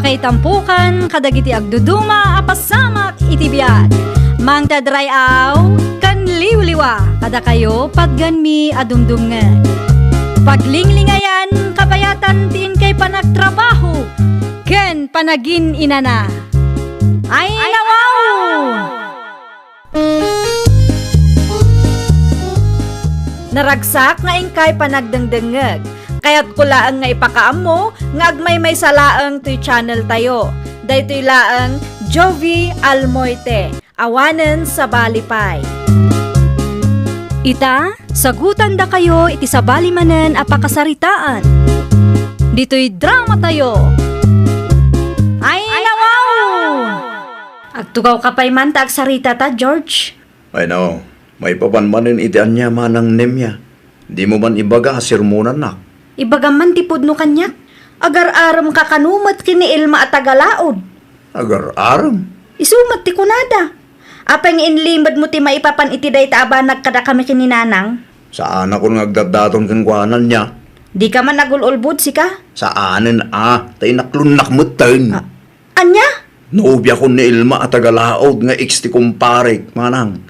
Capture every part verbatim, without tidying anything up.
Kaitampukan kadagiti agduduma a pasamak iti biag. Mangted ray-aw ken liwliwa kadakayo patgenmi a dumdumngeg. Paglinglingayan kabayatan ti inkay panagtrabaho ken panagin-inana. Ay, nawaw! Naragsak nga inkay panagdengdengngeg. Kayatko laeng nga ipakaammo nga agmaymaysa laeng toy channel tayo. Daytoy laeng Jovie Almoite, awanen sabali pay. Ita, sagutandakayo iti sabali manen a pakasaritaan. Ditoy drama tayo. Ay, nawaw! Agtugawka pay man ta agsaritata, George. Ay, no. Maipapan manen iti ania manang nemia. Dimo man ibaga a sermonannak. Ibagam man ti pudno kaniak. Agar-aremka kano met ken ni Elma a taga-Laod. Agar-arem? Isu met ti kunada. Apay nga inlimedmo ti maipapan iti dayta a banag kadakami ken ni Nanang? Saanakon nga agdatdaton kenkuana nia. Dika man agul-ulbod, sika? Saanen a, ta inaklonnak metten. Ah, Ania? Nobiakon ni Elma a taga-Laod nga ex ti kumparek, manang.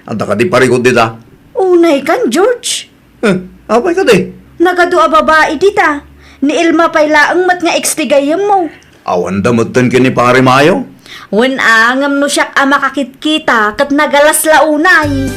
Adda kadi parikut dita? Unay kan, George. Eh, apay kadi? Nagadu a babai dita. Ni Elma pay laeng met nga ex ti gayyemmo. Awanda metten ken ni Pare Mayo? Wen a, ngem no siak a makakitkita, ket nagalas la unay.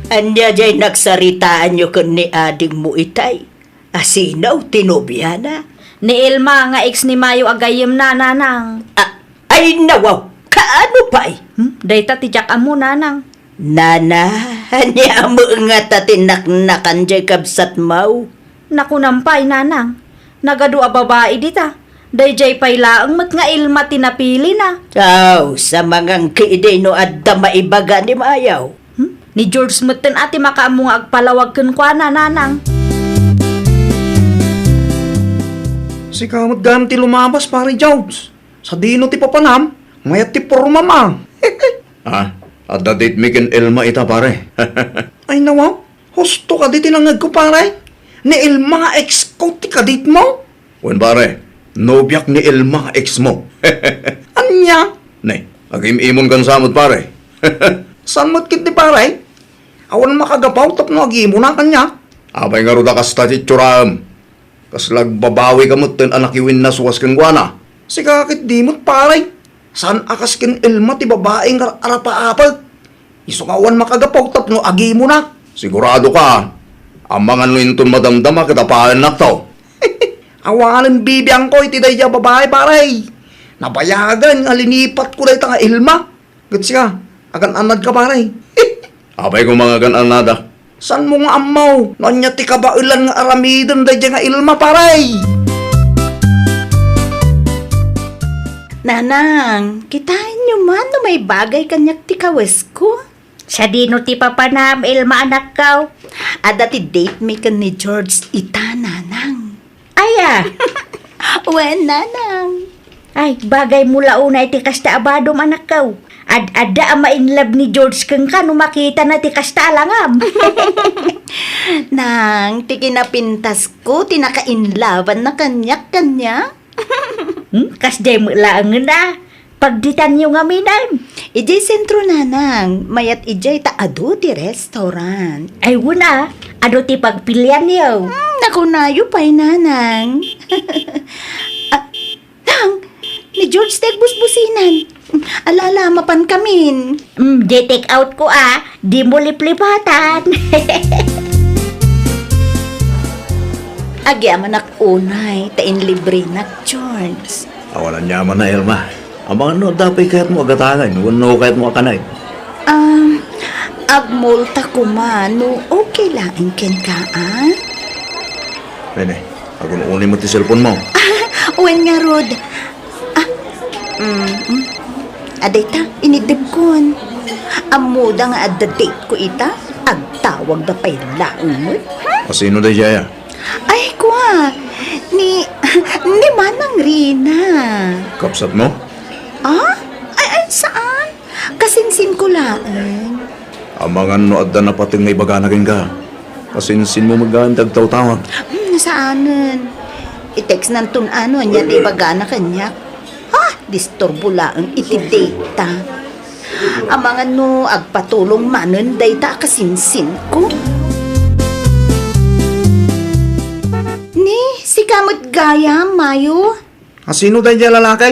Ania diay nagsaritaanyo ken ni adingmo itay? A sino ti nobiana? Ni Elma nga ex ni Mayo a gayyemna, Nanang. A-, ay, nawaw! Kaano pay? Hmm? Dayta ti diak ammo, Nanang. Nana, ania met ngata ti naknakan diay kabsatmo? Nakunam pay, Nanang. Nagadu a babai dita. Daydiay pay laeng met nga Elma ti napilina. Aw, sa mangangki idi no adda maibaga ni Mayo. Hmm? Ni George metten a ti makaammo nga agpalawag kenkuana, Nanang. Sika met gayam ti lumabas, Pare George. Sadino ti papanam? Mayat ti pormam a. Ah, adda date mi ken Elma ita, pare. Ay, nawaw. Husto kadi ti nangngegko, pare. Ni Elma nga ex ko ti kadate mo? Wen, pare, nobiak ni Elma nga ex mo. Ania? Ne, agim-imonkan sa met, pare. Saan met ketdi, pare? Awan makagapu tapno agimona kaniak. Apay ngarud a kasta ti itsuraem? Kasla agbabawika metten a nakiwinnaswas kenkuana. Sika ketdi met, pare. Saan a kas ken Elma ti babai nga ar-arapaapek? Isu nga awan makagapu tapno agimona. Sigurado ka? Amangan no inton madamdama ket apaennakto. Awanen bibiangko iti daydiay a babai, pare. Nabayagen nga linipatko dayta nga Elma. Ket sika, agan-annadka, pare. Apay koma nga agan-annada? Saanmo nga ammo no ania ti kabaelan nga aramiden daydiay nga Elma, pare? Nanang, kitaenyo man no maibagay kaniak ti kawesko? Sadino ti papanam, Elma, anakko? Adda ti date mi ken ni George ita, Nanang. Aya? Wen, Nanang. Ay, bagaymo la unay ti kasta a badom, anakko. Ad-adda a ma-inlove ni George kenka no makitana ti kasta a langam. Nang, ti kinapintasko ti naka-inloveanna kaniak, kaniak. Hmm? Kasdiay met laengen a. Pagditanyo ngamin. Idiay sentro, Nanang. Mayat idiay ta adu ti restaurant. Ay, wen a. Adu ti pagpilianyo. Hmm, nakunayo pay, Nanang. Ah, Nang, ni George ti agbusbusinan. Ala, ala, mapankamin. Hmm, di take out ko a. Dimo liplipatan. Agyamanak unay ta inlibrenak, George. Awan aniamanna, Elma. Amangan no adda pay kayatmo a gatangen wenno kayatmo a kanen. Um, agmolta koma no okay laeng kenka, a? Nene, agun-uni met ti cellphone mo. Wen ngarud. Ah, mm, mm. Adayta, initdebkon. Ammoda nga adda date ko ita, agtawagda pay laeng met. A sino daydiay a? Ay, kua, ni, ni Manang Rina. Kabsat mo? Ah? Ay, ay, saan? Kasinsin ko laeng. Amangan no adda napateg nga ibagana kenka. Kasinsin mo met gayam ti agtawtawag. Hmm, saanen. I-textnanton a no ania ti ibagana kaniak. Ha? Disturbo laeng iti data. Amangan no agpatulong manen dayta a kasinsinko. Ni, sika met gayam, Mayo? A sino daydiay a lalaki?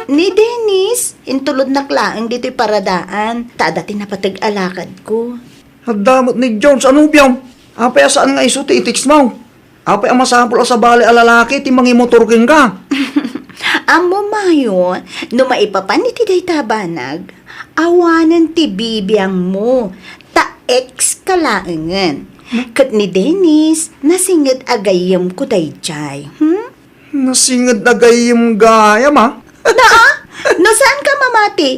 Ni Dennis, intulodnak laeng ditoy paradaan, ta adda ti napateg a lakadko. Adda met ni George a nobiam. Apay a saan nga isu ti i-textmo? Apay a masapul a sabali a lalaki ti mangimotor kenka? Ammom, Mayo, no maipapan iti dayta a banag, awanen ti bibiangmo, ta ex ka laengen. Ket ni Dennis, nasinged a gayyemko daydiay. Hmm? Nasinged a gayyem gayam, a? Naa, no saanka mamati,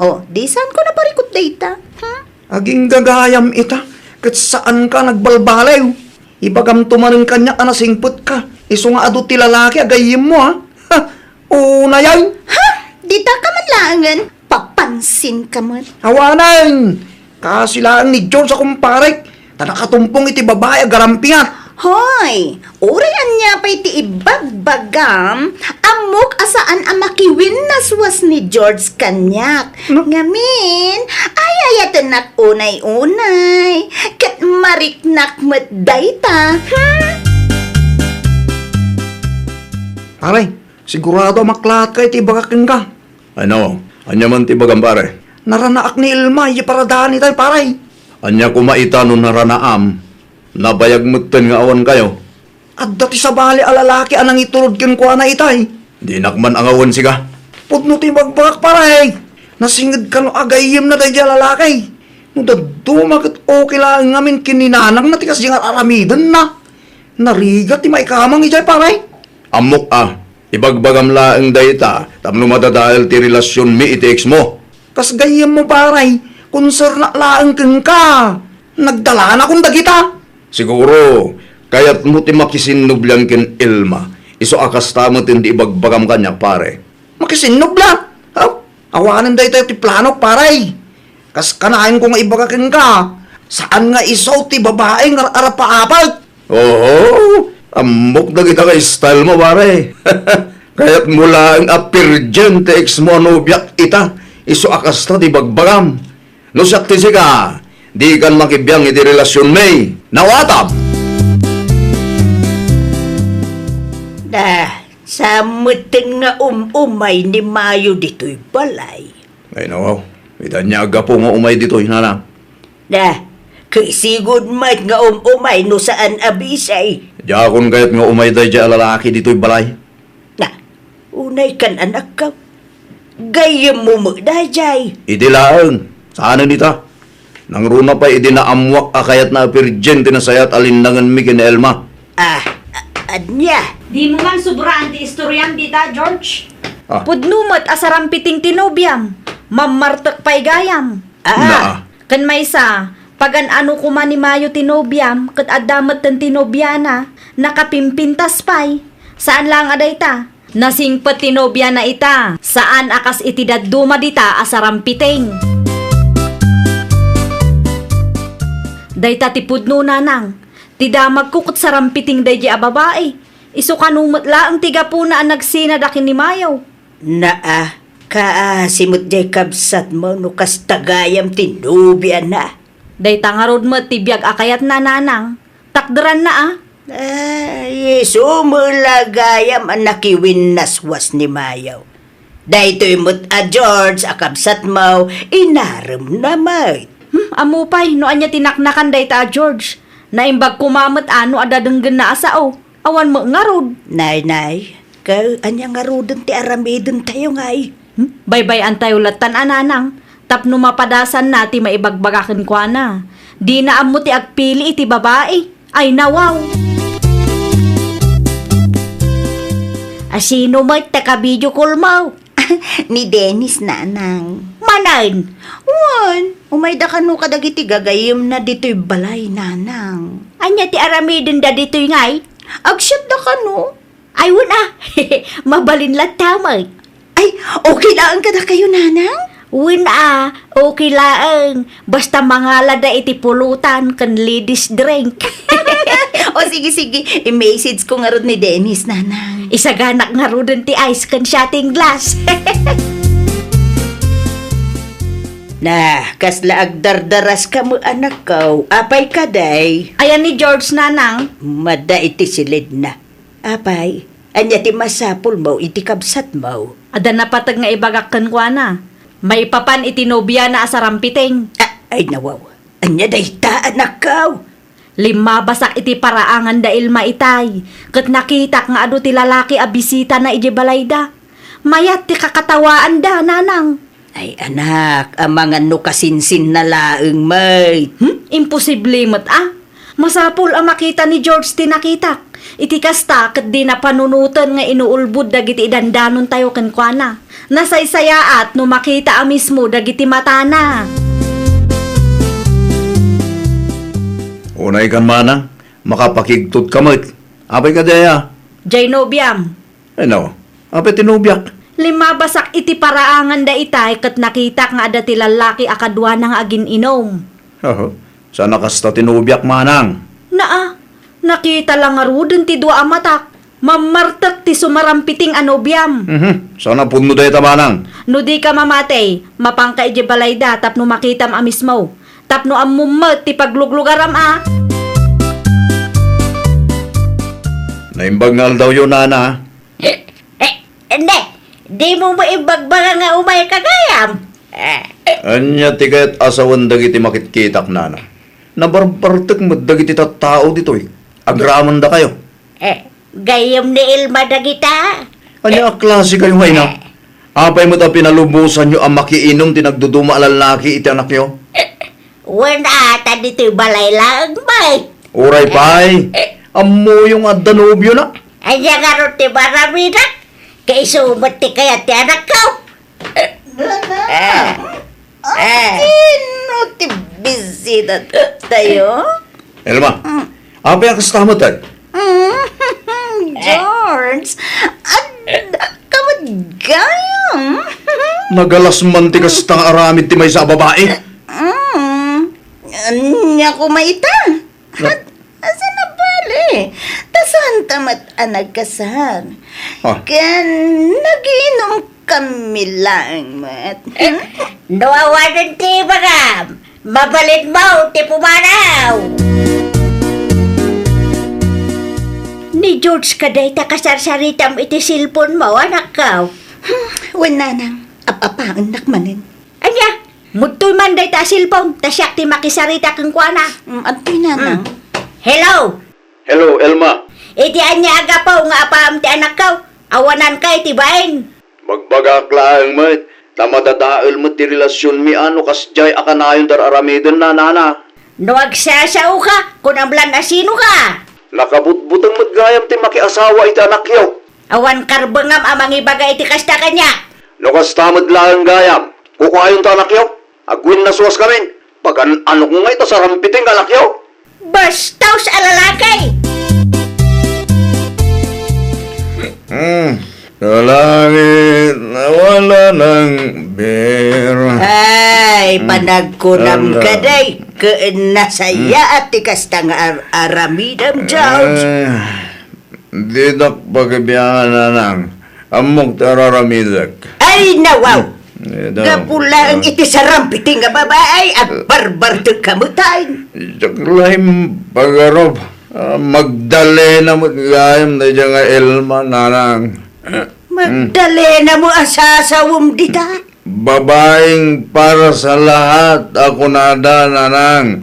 o, di saanko naparikut dayta. Hmm? Agingga gayam ita, ket saanka nagbalbaliw. Ibagamto manen kaniak a nasingpetka, isu nga adu ti lalaki a gayyemmo, a? Ha? Unayen? Ha? Dita ka man laengen? Papansinka met. Awanen! Kaasi laeng ni George a kumparek, ta nakatumpong iti babai a garampingat. Hoy! Uray ania pay ti ibagbagam, ammok a saan a makiwinnaswas ni George kaniak. No? Ngamin, ay-ayatennak unay-unay, ket mariknak met dayta. Hmm? Pare, sigurado a maklaatka iti ibagak kenka. Ay, nawaw. Ania man ti ibagam, pare? Naranaak ni Elma idiay paradaan itay, pare. Ania koma ita no naranaam? Nabayag metten nga awan kayo. Adda ti sabali a lalaki a nangitulod kenkuana itay. Dinak man angawen, siga. Pudno ti ibagbagak, pare. Nasinged kano a gayyemna daydiay a lalaki. No dadduma ket okay laeng ngamin ken ni nanangna ti kasdiay nga ar-aramidenna. Narigat ti maikamang idiay, pare. Ammok a, ibagbagam laeng dayta tapno madadael ti relasionmi iti ex mo. Kas gayyemmo, pare, konsernak laeng kenka. Nagdalanakon dagita. Siguro, kayatmo ti makisinnublian ken Elma, isu a kasta met ti ibagbagam kaniak, pare. Makisinnubla? Ha? Awanen dayta ti planok, pare. Kas kanayon ko nga ibaga kenka, saan nga isu ti babai nga ar-arapaapek. Oho, ammok dagita nga style mo, pare. Kayatmo laeng a virgin ti ex mo a nobiak ita, isu a kasta ti bagbagam. No siak ti sika, dikan makibiang iti relasionmi. Nawatam! Da, saan metten nga um-umay ni Mayo ditoy balay. Ay, nawaw. Ita ania a gapu nga umay ditoy, nanang. Da, ket sigud met nga um-umay no saan a bisay. Diakon kayat nga umay daydiay a lalaki ditoy balay. Na, unay kan anakkaw. Gayyemmo met daydiay. Idi laeng. Saanen ita? Nangruna pay idi naammuak a kayatna a virgin ti nasayaat a linnangenmi ken ni Elma. Ah, a-, ania? Dimo man subraan ti istoriam dita, George. Ah. Pudno met a sarampiting ti nobiam. Mammartek pay gayam. Ah. Naa. Ken maysa, pagan-ano koma ni Mayo ti nobiam ket adda metten ti nobiana, nakapimpintas pay. Saan laeng a dayta. Nasingpet ti nobiana ita, saan a kas iti dadduma dita a sarampiting. Dayta ti pudno, nanang. Ti damagko ket sarampiting daydiay a babai. Isu kano met laeng ti gapuna a nagsinada ken ni Mayo. Naa, kaasi met diay kabsatmo no kasta gayam ti nobiana. Dayta ngarud met ti biag a kayatna, nanang. Takderanna a. Ay, isu met la gayam a nakiwinnaswas ni Mayo. Daytoy met a George a kabsatmo, inaremna met. Hmm, ammo pay no ania ti naknakan dayta a George. Naimbag koma met a no adda denggenna a sao. Awan met ngarud. Nay, nay, ket ania ngaruden ti aramidentayo ngay? Hmm? Baybay-antayo lattan a, nanang, tapno mapadasanna ti maibagbaga kenkuana. Dina ammo ti agpili iti babai. Ay, nawaw! A sino met ta ka-video call mo? Ni Dennis, nanang. Manen? Wen, umayda kano kadagiti gagayyemna ditoy balay, nanang. Ania ti aramidenda ditoy ngay? Agsiatda kano. Ay, wen a. Mabalin latta met. Ay, okay laeng kadakayo, nanang? Wen a, okay laeng. Basta mangalada iti pulutan ken ladies drink. O, sige, sige. I-message ko ngarud ni Dennis, Nanang. Isaganak ngaruden ti ice ken shotting glass. Na, kasla agdardaras ka met, anakko. Apay kadi? Ayan ni George, Nanang. Madda iti silidna. Apay, ania ti masapulmo iti kabsatmo? Adda napateg nga ibagak kenkuana. Maipapan iti nobiana a sarampiting. A-, ay, nawaw. Ania dayta, anakko? Limmabasak iti paraangan da Elma itay, ket nakitak nga adu ti lalaki a bisitana idiay balayda. Mayat ti kakatawaanda, Nanang. Ay, anak, amangan no kasinsinna laeng met. Hmm? Imposible met a. Masapul a makita ni George ti nakitak. Iti kasta, ket dina panunoten nga inuulbod dagiti idandanontayo kenkuana. Nasaysayaat no makita a mismo dagiti matana. Unay kan, Manang, makapakigtot ka met. Apay kadi aya? Jay nobiam. Ay, no. Apay ti nobiak? Limmabasak iti paraangan da itay ket nakitak nga adda ti lallaki a kaduana nga agin-inum. Oho. Saan a kasta ti nobiak, Manang? Naa, nakita la ngaruden ti dua a matak. Mammartek ti sumarampiting a nobiam. Mhm. Saan a pudno dayta, Manang? No di ka mamati, mapanka idiay balayda tapno makitam a mismo. Tapno ammom met ti pagluglugaram a. Naimbag nga aldawyo, Nana. Eh, eh, hindi. Di mo maimbagbaga nga umay ka gayam. Eh, Ania ti kayat a sawen dagiti makitkitak, Nana? Nabarbartek met dagiti tattao ditoy. Agramandakayo. Eh, gayyem ni Elma dagita. Ania a klase kayo nga ina? Apay met a pinalubosanyo a makiinum ti nagduduma a lallaki iti anakyo? Wen ata ditoy balay laeng, bay. Uray pay, ammoyo nga adda nobiona. Ania ngarud ti maramida? Kaisu met ti kayat ti anakko. Nana, Ah. Ah. Sino ti bisita tayo? Elma, Mm. apay a kasta met, ay? Mm, George, adda ka met gayam. Nagalas man ti kasta nga aramid ti maysa a babai. Mm. Ania koma ita? Na- Asa nabali? Ta saan ta met a nagkasar. Ah. Ken nagiinum kami laeng met. Eh, no awanen ti ibagam, mabalinmo ti pumanaw. Ni George kadi ta kasarsaritam iti cellphone mo, anakko. Hmm, wen, Nanang, ap-apaennak manen. Ania? Mudtoy man dayta a cellphone, ta siak ti makisarita kenkuana. Mm, adtoy, Nanang. Mm. Hello? Hello, Elma. Iti ania a gapu nga apaam ti anakko? Awananka iti bain. Magbagak laeng met, ta madadael met ti relasionmi a no kasdiay a kanayon ti ar-aramiden, Nana. No agsasaoka, kunam lan a sinoka. Nakabutbuteng met gayam ti makiasawa iti anakyo. Awan karbengam a mangibaga iti kasta kaniak. No kasta met laeng gayam, kukuayon ti anakyo? Agwinnasuaskamin. Pagan-anok ngay ta sarampiting nga anakyo? Bastos a lalaki! Hmm. Sa langit na wala ng biro. Ay, Hmm. panagkunam Ala. Ka, day. Ke-, nasayaat ti kasta nga ar-, aramidem, George. Ay. Didak pakibiangan, Nanang. Ammok ti ar-aramidek. Ay, nawaw! Hmm. Ito. Gapu laeng Ah. iti sarampiting nga babae, agbarbartek ka met ay. Diak la impagarup. Ah, Magdalena met gayam daydiay nga Elma, Nanang. Hmm. Magdalena mo a sasawem dita? Babaeng para sa lahat a kunada, Nanang.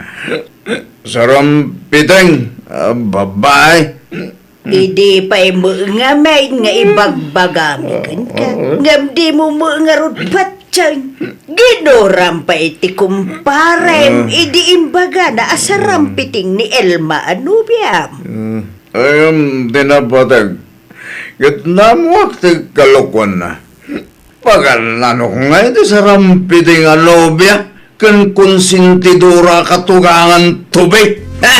Sarampiting a babae. Idi pay met ngamin nga ibagbagami kenka, ngem dimo met ngarud patien. Ginuram pay ti kumparem idi imbagana a sarampiting ni Elma a nobiam. Mm. Ayam ti napateg. Ket namuak ti kalokuanna. Pagan-anok ngay ti sarampiting a nobia ken konsentidora a katugangan tobi. Ha?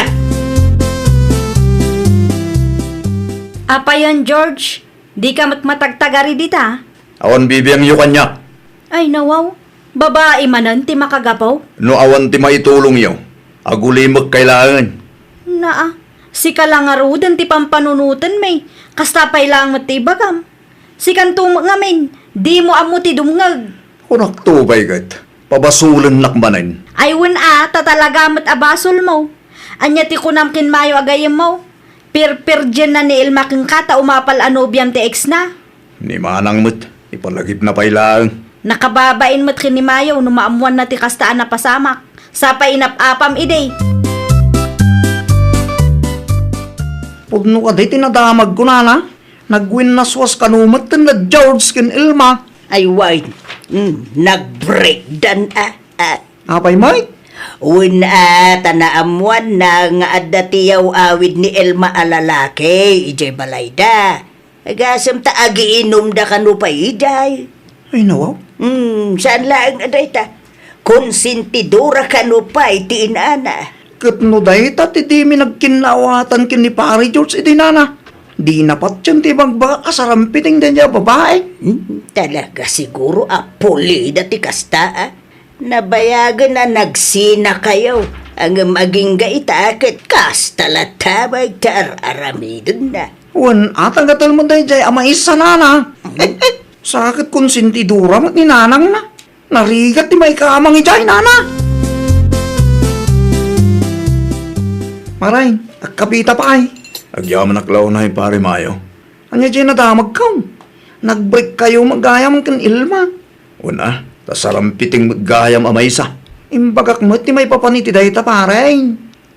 Apayen, George, dika met matagtagari dita? Awan bibiangyo kaniak. Ay, nawaw. Babai manen ti makagapu? No awan ti maitulongyo, agulimekkay laengen. Naa, Sika la ngaruden ti pampanunotenmi, kasta pay laeng met ti ibagam. Sikanto met ngamin, dimo ammo ti dumngeg. Kunakto pay ket, pabasolennak manen. Ay wen a, ta talaga met a basolmo. Ania ti kunam ken Mayo a gayyemmo? Pirpirdienna ni Elma kenka ta umapal a nobiam ti exna. Ni Manang met, ipalagipna pay laeng. Nakababain met ken ni Mayo no maammoanna ti kasta a napasamak. Sapay inap-apam idi. Pudno kadi ti nadamagko, nana. Nagwinnaswas kano met ken da George ken Elma. Ay, wen. Mm, nag-breakdan, ah, ah. Apay met? Wen, ah, ta naammoanna nga adda ti yaw-awid ni Elma a lalaki idiay balayda. Agasem ta agiinumda kano pay idiay. Ay, nawaw. Hmm, saan laeng a dayta. Konsentidora kano pay ti inana. Ket no dayta ti dimi nagkinnaawatan ken ni Pare George idi, nana, dina patien ti ibagbagak a sarampiting daydiay a babai. Hmm, talaga siguro a pulida ti kasta, ah. Nabayagen a nagsinakayo, ngem agingga ita ket kasta latta met ti ar-aramidenna. Wen a, tagatel met daydiay a maysa, nana. Saka ket konsentidora met ni nanangna. Narigat ti maikamang idiay, nana. Pare, agkapita pay. Agyamanak la unay, Pare Mayo. Ania diay nadamagko? Nag-break kayo met gayam ken Elma. Wen a, ta sarampiting met gayam a maysa. Imbagak met ti maipapan iti dayta, pare.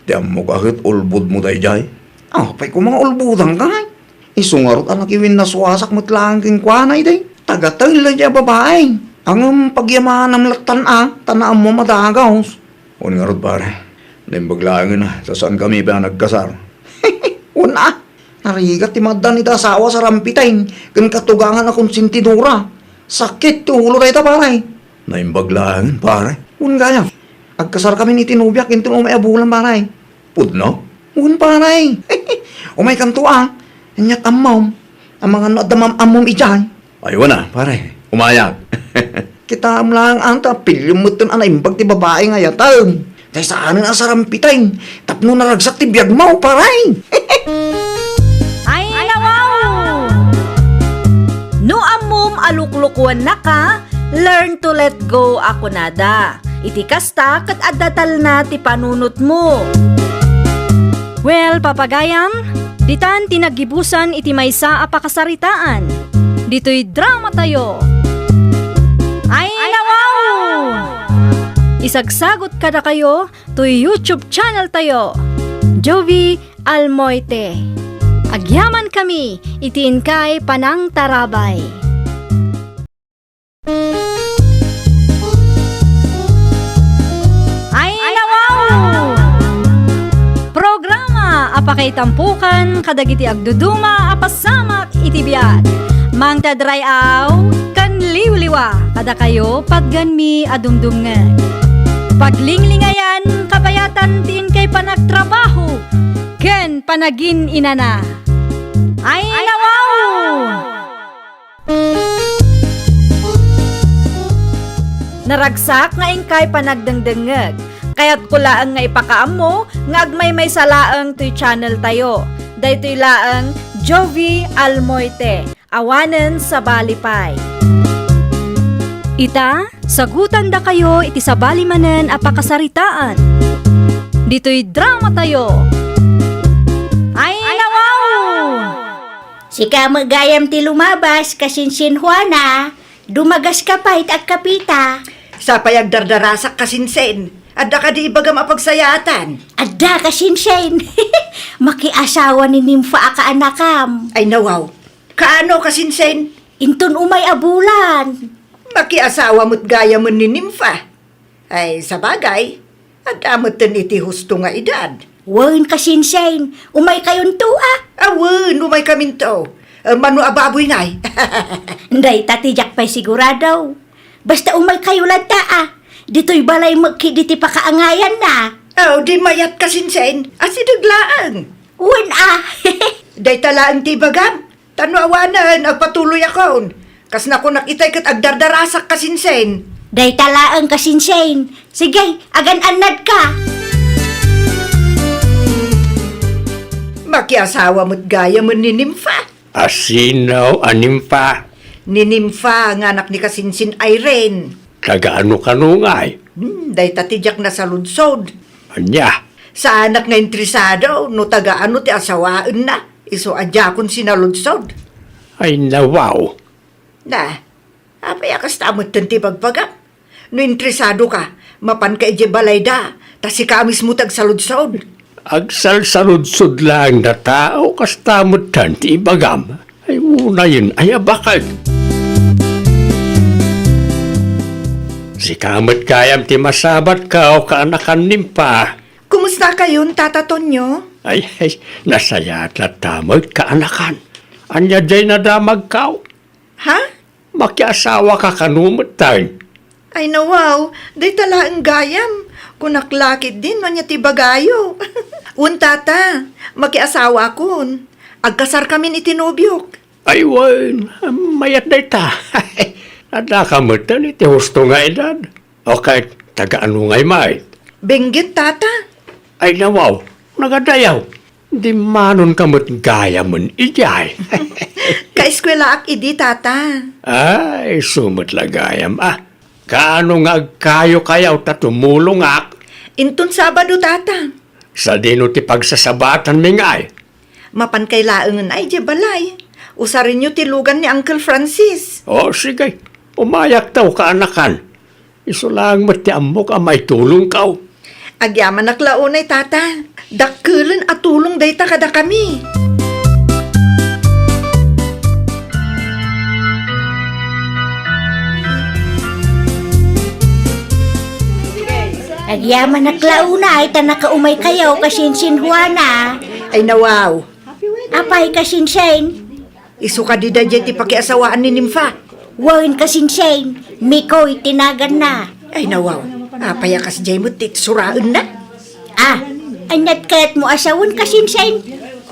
Ti ammok a ket ulbodmo daydiay. Apay koma nga ulbodanka, ay? Isu ngarud a nakiwinnaswasak met laeng kenkuana idi. Taga-Taylo diay a babai. Ngem pagyamanam lattan a, ta naammom a dagus. Wen ngarud, pare. Naimbag laengen a, ta saankami pay a nagkasar. Wen a, narigat ti maaddan iti asawa a sarampiteng ken katugangan a konsentidora. Sakit ti ulo dayta, pare. Naimbag laengen, pare. Wen gayam, agkasarkamin iti nobiak inton umay a bulan, pare. Pudno? Wen, pare. Umaykanto a. Aniat ammom? Amangan no adda maam-ammom idiay. Ay, wen a, pare. Umayak. Kitaem laeng, anta, piliem metten a naimbag ti babai nga ayatem. Tay saanen a sarampiteng tapno naragsak ti biagmo, pare. Ay, nawaw! No ammom a luklukuennaka, learn to let go a kunada. Iti kasta, ket adda talna ti panunotmo. Well, papagayam, ditan ti naggibusan iti maysa a pakasaritaan. Ditoy dramatayo. Ay, nawaw! Isagsagot kadakayo toy YouTube channeltayo, Jovie Almoite. Agyamankami iti inkay panangtarabay. Ay, nawaw! Programa a pakaitampokan kadagiti agduduma a pasamak iti biag. Mangted ray-aw ken liwliwa kadakayo, patganmi a dumdumngeg. Paglinglingayan, kabayatan ti inkay panagtrabaho ken panagin-inana. Ay, nawaw! Naragsak nga inkay panagdengdengngeg. Kayatko laeng nga ipakaammo nga agmaymaysa laeng toy channeltayo. Daytoy laeng Jovie Almoite, awanen sabali pay. Ita, sagutandakayo iti sabali manen a pakasaritaan. Ditoy dramatayo. Ay, nawaw! Sika met gayam ti lumabas, kasinsin Juana. Dumagaska pay ti agkapita. Sapay agdardarasak, kasinsin. Adda kadi ibagam a pagsayaatan? Adda, kasinsin. Makiasawa ni Nimfa a kaanakam. Ay, nawaw. Kaano, kasinsin? Inton umay a bulan. Makiasawa met gayamen ni Nimfa. Ay, sabagay, adda metten iti husto nga edad. Wen, kasinsin, umaykayonto a? A wen, umaykaminto. E, mano a baboy ngay? Dayta ti diak pay sigurado. Basta umaykayo latta a. Ditoy balay met ketdi ti pakaangayanna. Aw, di mayat, kasinsin. Asideg laeng. Wen a. Dayta laeng ti ibagam. Ta no awanen, agpatuloyakon. Kas nakunak itay ket agdardarasak, kasinsin. Dayta laeng, kasinsin. Sige, agan-annadka. Makiasawa met gayamen ni Nympha. A sino a Nympha? Ni Nympha nga anak ni Kasinsin Irene. Taga ano kano ngay? Hmm, dayta ti diak nasaludsod. Ania? Saanak nga interesado no taga ano ti asawaenna, isu a diakon sinaludsod. Ay, nawaw. Na, apay a kasta metten ti bagbagam? No interesado ka, mapanka idiay balayda, ta sika mismo ti agsaludsod. Agsalsaludsod laeng data, o kasta metten ti ibagam? Ay, unayen, ay, abaken. Sika met gayam ti masabat ka, o kaanakan Nympha. Kumusta kayon, Tata Tonyo? Ay, ay, nasayaat latta met, kaanakan. Ania diay nadamag ka? Ha? Makiasawa ka kano metten? Ay, nawaw, dayta laeng gayam. Kunak la ketdin no ania ti ibagayo. Wen, Tata, makiasawaakon. Agkasarkamin iti nobiok. Ay, wen, mayat dayta. Addaka metten iti husto nga edad. O ket, taga ano ngay met? Benguet, Tata. Ay, nawaw, nagadayaw. Dimmanonka met gayamen idiay. Kaeskuelaak idi, Tata. Ay, isu met la gayam, a. Kaano nga agkayo kayaw ta tumulongak? Inton Sabado, Tata. Sadino ti pagsasabatanmi ngay? Mapankay laengen ay idiay balay. Usarenyo ti lugan ni Uncle Francis. O, sige. Umayakto, kaanakan. Isu laeng met ti ammok a maitulongkaw. Agyamanak la unay, Tata. Dakkelen a tulong dayta kadakami. Agyamanak la unay ta nakaumaykayo, Kasinsin Juana. Ay, nawaw. Apay, Kasinsin? Isu kadi daydiay ti pakiasawaan ni Nympha? Wen, Kasinsin, Mikoy ti naganna. Ay, nawaw, apay a kasdiay met ti itsuraenna? A, aniat kayatmo a sawen, Kasinsin?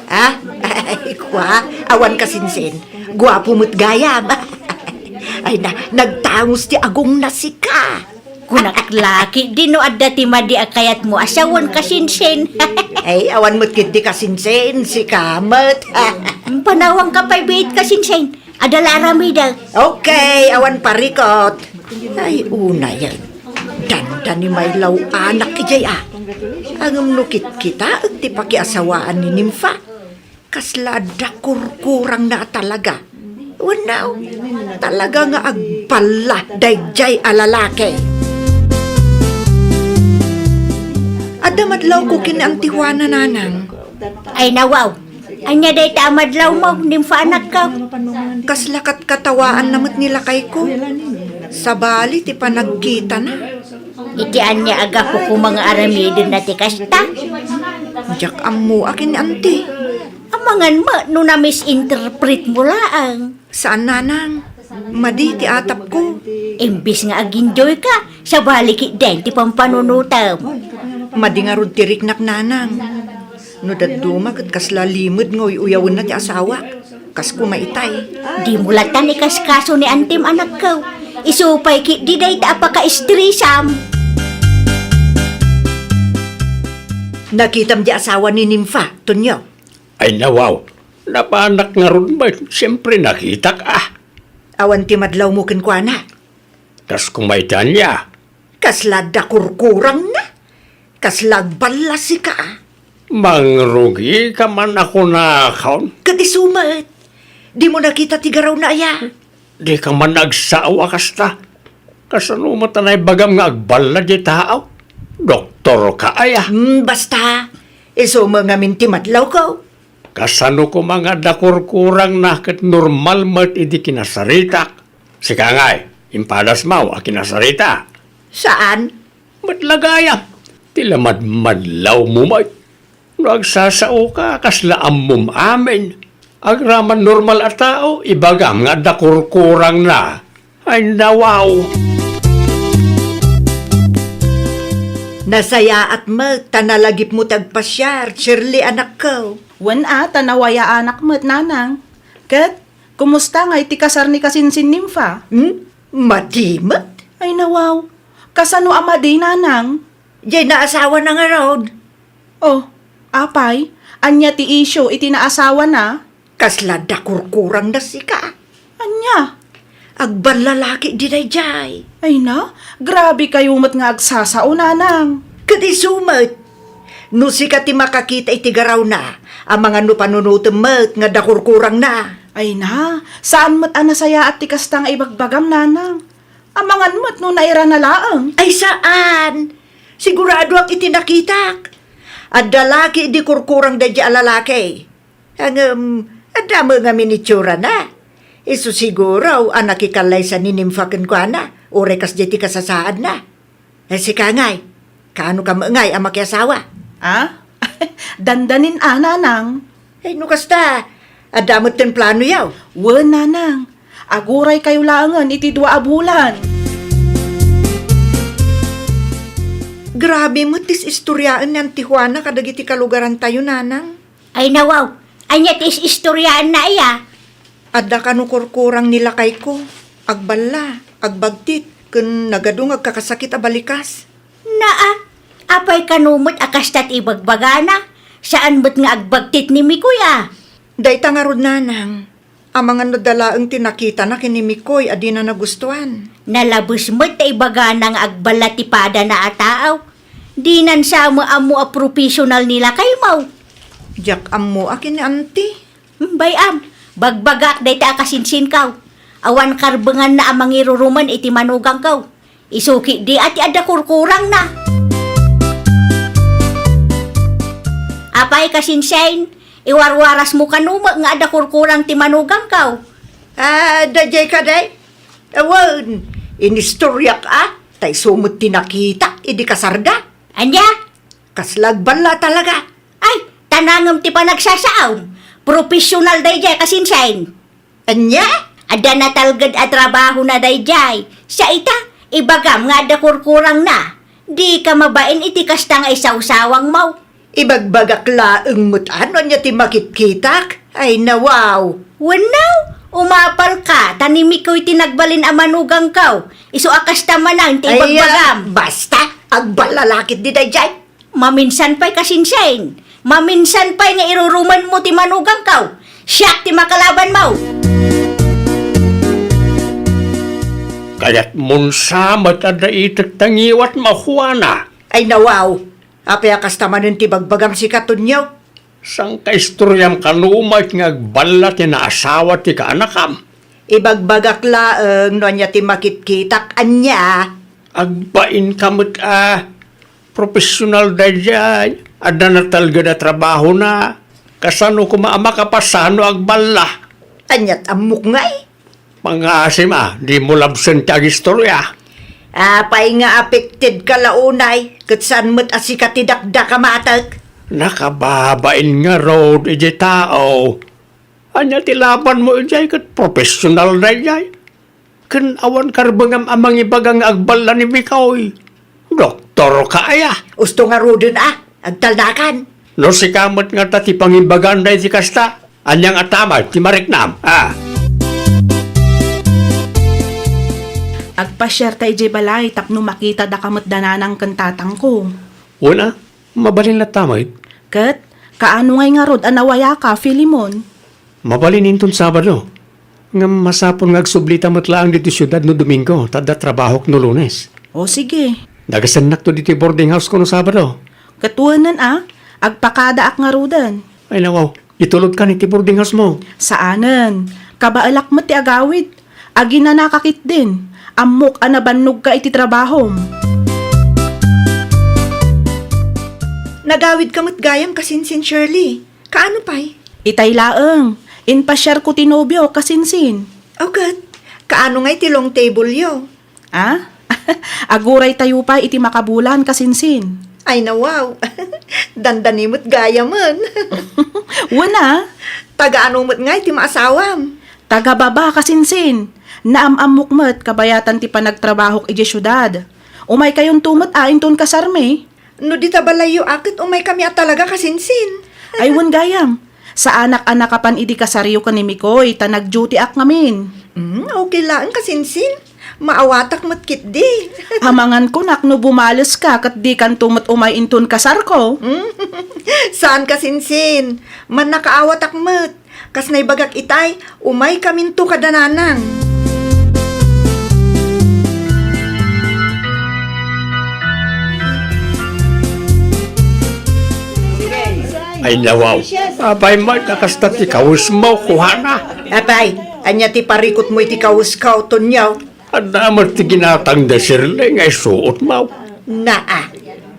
A, ay, kua, awan, Kasinsin. Guapo met gayam. Ay na, nagtangos ti agongna sika. Kunak la ketdi no adda ti madi a kayatmo a sawen, Kasinsin. Ay, awan met ketdi, Kasinsin, sika met. Panawangka pay biit, Kasinsin. Adda la aramidek. Okay, awan parikot. Ay, unayen. Dandani maylaw anak idiay a. Ngem no kitkitaek ti pakiasawaan ni Nympha. Kasla adda kurkurangna a talaga. Wenno, talaga nga agballa daydiay a lalaki. Adda madlawko ken ni Auntie Juana, nanang. Ay, nawaw. Ania dayta a madlawmo, Nympha anakko? Kasla katkatawaanna met ni lakayko. Sabali ti panagkitana. Iti ania a gapu koma nga aramidenna ti kasta? Diak ammo a ken ni Auntie. Amangan met no na-misinterpretmo laeng. Saan, nanang. Madi ti atapko. Imbes nga ag-enjoyka, sabali ketdin ti pampanunotem. Madi ngarud ti riknak, nanang. No dadduma ket kasla limed nga uy-uyawenna ti asawak. Kas kuma itay. Dimo latta ikaskaso ni Auntiem, anakko. Isu pay ketdi dayta a pakaistresam. Nakitam di asawa ni Nympha, Tonyo? Ay, nawaw. Napanak ngarud met. Siempre, nakitak, a. Awan ti madlawmo kenkuana? Kas kuma ita ania? Kasla adda kurkurangna. Kasla agballa sika, a. Mangrugika man a kunakon? Ket isu met. Dimo nakita ti garawna aya? Dika man agsao a kasta. Kasano met a naibagam nga agballa diay tao? Doktorka aya? Hmm, basta. Isu met ngamin ti madlawko. Kasano koma nga adda kurkurangna ket normal met idi kinasaritak? Sika ngay, impadasmo a kinasarita? Saan? Met la gayam, ti la madmadlawmo met. No agsasaoka, kasla ammom amin. Agraman normal a tao, ibagam nga adda kurkurangna. Ay, nawaw. Nasayaat met ta nalagipmo ti agpasiar, Shirley, anakko. Wen a, ta nawayaanak met, nanang. Ket, kumusta ngay ti kasar ni Kasinsin, Nympha? Hmm? Madi met? Ay, nawaw. Kasano a madi, nanang? Diay naasawana ngarud. Oh, apay, Ania ti isyu iti naasawana? Kasla adda kurkurangna sika. Ania? Agballalaki di daydiay. Ay na, grabe kayo met nga agsasao, nanang. Ket isu met, no sika ti makakita iti garawna, amangan no panunotem met nga adda kurkurangna. Ay na, saan met a nasayaat ti kasta nga ibagbagam, nanang. Amangan met no nairana laeng. Ay saan! Siguradoak iti nakitak. Adda laki idi kurkurang daydiay a lalaki. Ngem, adda met ngamin itsurana. Isu siguro a nakikallaysa ni Nympha kenkuana, uray kasdiay ti kasasaadna. Eh, sika ngay, kaano ka met ngay a makiasawa? Ah? Dandanin a, nanang. Eh, no kasta, adda met ten planoyo? Wen, nanang. Aguray kayo laengen iti dua a bulan. Grabe met ti istoryaen ni Auntie Juana kadagiti kalugarantayo, nanang. Ay, nawaw. Ania ti is-istoryaenna aya? Adda kano kurkurang ni lakayko. Agballa, agbagtit, ken nagadu nga agkakasakit a balikas. Naa, apay kano met a kasta ti ibagbagana? Saan met nga agbagtit ni Mikoy a? Dayta ngarud, nanang. Amangan no adda laeng ti nakitana ken ni Mikoy a dina nagustuan. Nalabes met ta ibagana nga agballa ti padana a tao. Dinan sa met ammo a professional ni lakaymo. Diak ammo a ken ni Auntie. Hmm, bay-am, bagbagak dayta a kasinsinko. Awan karbenganna a mangirurumen iti manugangko. Isu ketdi a ti adda kurkurangna. Apay, kasinsin, iwarwarasmo kano met nga adda kurkurang ti manugangko? Ah, daydiay kadi? Awan, inistoryak a, ta isu met ti nakitak idi kasarda. Ania? Kasla agballa talaga. Ay, ta nangem ti panagsasaom. Professional daydiay, kasinsin. Ania? Adda natalged a trabahona daydiay. Sa ita, ibagam nga adda kurkurangna. Dika mabain iti kasta nga isawsawangmo. Ibagbagak laeng met a no ania ti makitkitak. Ay, nawaw. Wenno, umapalka, ta ni Mikoy ti nagbalin a manugangko. Isu a kasta manen ti Ay, ibagbagam. Ah, basta, agballalakit di daydiay. Maminsan pay, kasinsin. Maminsan pay nga irurumenmo ti manugangko. Siak ti makalabanmo. Kayatmon sa met a daitek ta ngiwatmo, Juana. Ay, nawaw. Apay a kasta manen ti bagbagam sika, Tonyo? Sangkaistoriam kano met nga agballa ti naasawa ti kaanakam? Ibagbagak laeng no ania ti makitkitak, ania? Agbainka met a professional daydiay, adda natalged a trabahona. Kasano koma a makapasano agballa? Aniat ammok ngay? Pangasim a, dimo labsen ti agistorya. Apay nga affected ka la unay, ket saan met a sika ti dakdakamatek? Nakababain ngarud iti tao. Ania ti labanmo idiay ket professional daydiay? Ken awan karbengam a mangibaga nga agballa ni Mikoy. Doktorka aya? Usto ngaruden a, agtalnakan. No sika met ngata ti pangibagan daydi kasta, ania nga atamay ti mariknam, a? Agpasiarta idiay balay tapno makitadaka met da nanang ken tatangko. Wen a, mabalin latta met. Ket, kaano ngay ngarud a nawayaka, Filemon? Mabalin inton Sabado. Ngem masapul nga agsublita met laeng ditoy siudad no Domingo, ta adda trabahok no Lunes. O, sige. Nagasennakto ditoy boarding house ko no Sabado. Ket wenen a, agpakadaak ngaruden. Ay, nawaw, itulodkan iti boarding house mo. Saanen. Kabaelak met ti agawid. Aginanaka ketdin. Ammok a nabannogka iti trabahom. Nagawidka met gayam, kasinsin Shirley. Kaano pay? Itay laeng, impasiarko ti nobiok, kasinsin. O ket, kaano ngay ti long table yo? A? Aguraytayo pay iti makabulan, kasinsin. Ay, nawaw. Dandani met gayamen. Wen a. Taga ano met ngay ti maasawam? Taga Baba, kasinsin. Naam-ammok met kabayatan ti panagtrabahok idiay siudad. Umaykayonto met a inton kasarmi. No dita balayyo a ket umaykami a talaga, kasinsin. Ay, wen gayam. Saanak a nakapan idi kasaryo ken ni Mikoy, ta nag-dutyak ngamin. Mm, okay laeng, kasinsin. Maawatak met ketdi. Amangan kunak no bumaleska ket dikanto met umay inton kasarko. Saan ka, Sinsin. Mannakaawatak met. Kas naibagak itay, umaykaminto kada nanang. Ay, nawaw. Apay met a kasta ti kawesmo, kuana? Apay, ania ti parikutmo iti kawesko, Tonyo? Adda met ti ginatang da Shirley nga isuotmo. Naa,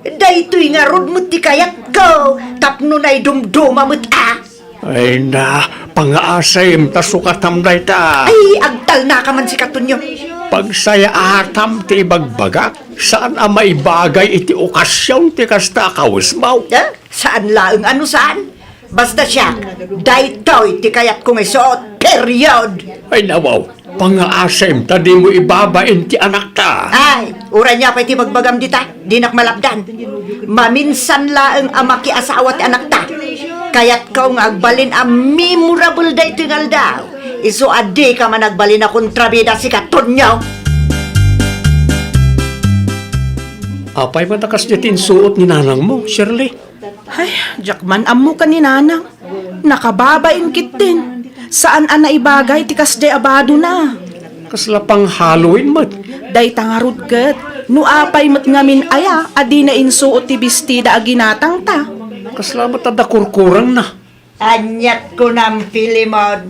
daytoy ngarud met ti kayatko tapno naidumduma met a. Ay na, pangaasim ta sukatam dayta. Ay, agtalnaka man sika, Tonyo. Pagsayaatam ti ibagbagak, saan a maibagay iti okasion ti kasta a kawesmo. Eh? Saan laeng a no saan? Basta siak, daytoy ti kayatko nga isuot, period! Ay, nawaw, pangaasim ta dimo ibabain ti anakta. Ay, uray ania pay ti bagbagam dita, dinak malapdan. Maminsan laeng a makiasawa ti anakta. Kayatko nga agbalin a memorable daytoy nga aldaw. Isu a dika man agbalin a kontrabida, sika, Tonyo. Apay met a kasdiay ti insuot ni nanangmo, Shirley? Ay, diak man ammo ken ni nanang. Nakababain ketdin. Saan a naibagay ti kasdiay a badona. Kasla pang-Halloween met. Dayta ngarud ket, no apay met ngamin aya a dina insuot ti bestida a ginatangta. Kasla met adda kurkurangna. Ania't kunam, Filemon?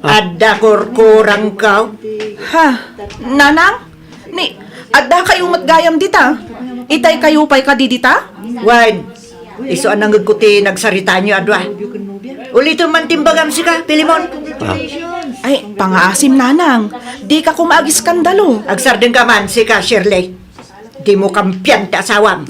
Ah. Adda kurkurangko? Ha? Nanang? Ni, addakayo met gayam dita? Itaykayo pay kadi dita? Wen, isu a nangngegko ti nagsaritaanyo a dua. Ulitem man ti imbagam sika, Filemon. Ah. Ay, pangaasim, nanang. Dika koma agiskandalo. Agsardengka man, sika, Shirley. Dimo kampian ti asawam.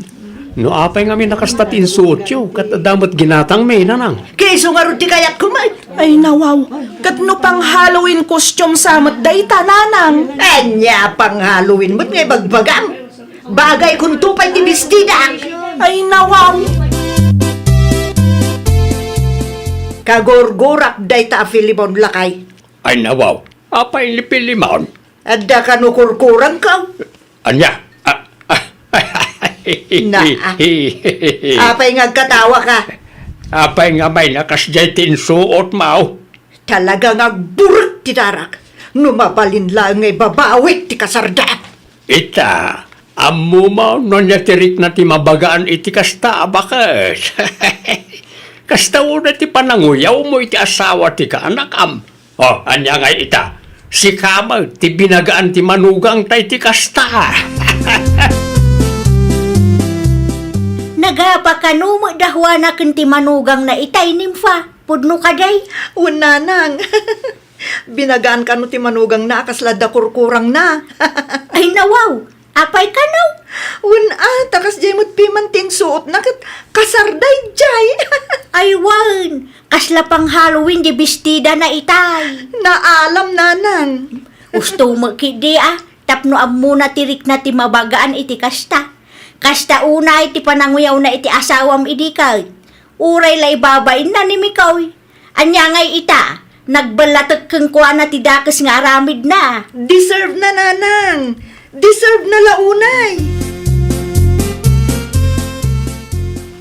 No apay ngamin a kasta ti insuotyo, ket adda met ginatangmi, nanang. Ket isu ngarud ti kayatko met. Ay, nawaw. Ket no pang-Halloween costume sa met dayta, nanang. Ania a pang-Halloween met nga ibagbagam? Bagaykonto pay ti bestidak. Ay, nawaw. Kagurgurak dayta a Filemon, lakay. Ay, nawaw. Apay ni Filemon? Adda kano kurkurangko? Ania? Ah, ah, Naa. Apay nga agkatawaka? Apay nga may nakasdiay ti insuotmo? Talaga nga agburek ti darak no mabalin laeng nga ibabawik ti kasarda. Ita, ammom no ania ti rikna ti mabagaan iti kasta a baket? Kasta unay ti pananguyawmo iti asawa ti kaanakam. O, ania ngay ita? Sika met ti binagaan ti manugangta iti kasta. Nagapa kano met da Juana ken ti manugangna itay, Nimfa? Pudno kadi? Wen, nanang. Binagaan kano ti manugangna a kasla adda kurkurangna. Ay, nawaw! Apay kano? Wen a, ta kasdiay met piman ti insuotna ket kasarda idiay. Ay wen, kasla pang-Halloween di bestidana itay. Naalam, nanang. Usto met ketdi a, tapno ammona ti rikna ti mabagaan iti kasta. Kasta unay ti pananguyawna iti asawam idi ket. Uray la ibabainna ni Mikoy. Ania ngay ita? Nagballatek kenkuana ti dakes nga aramidna. Deserve na, nanang. Deserve na la unay.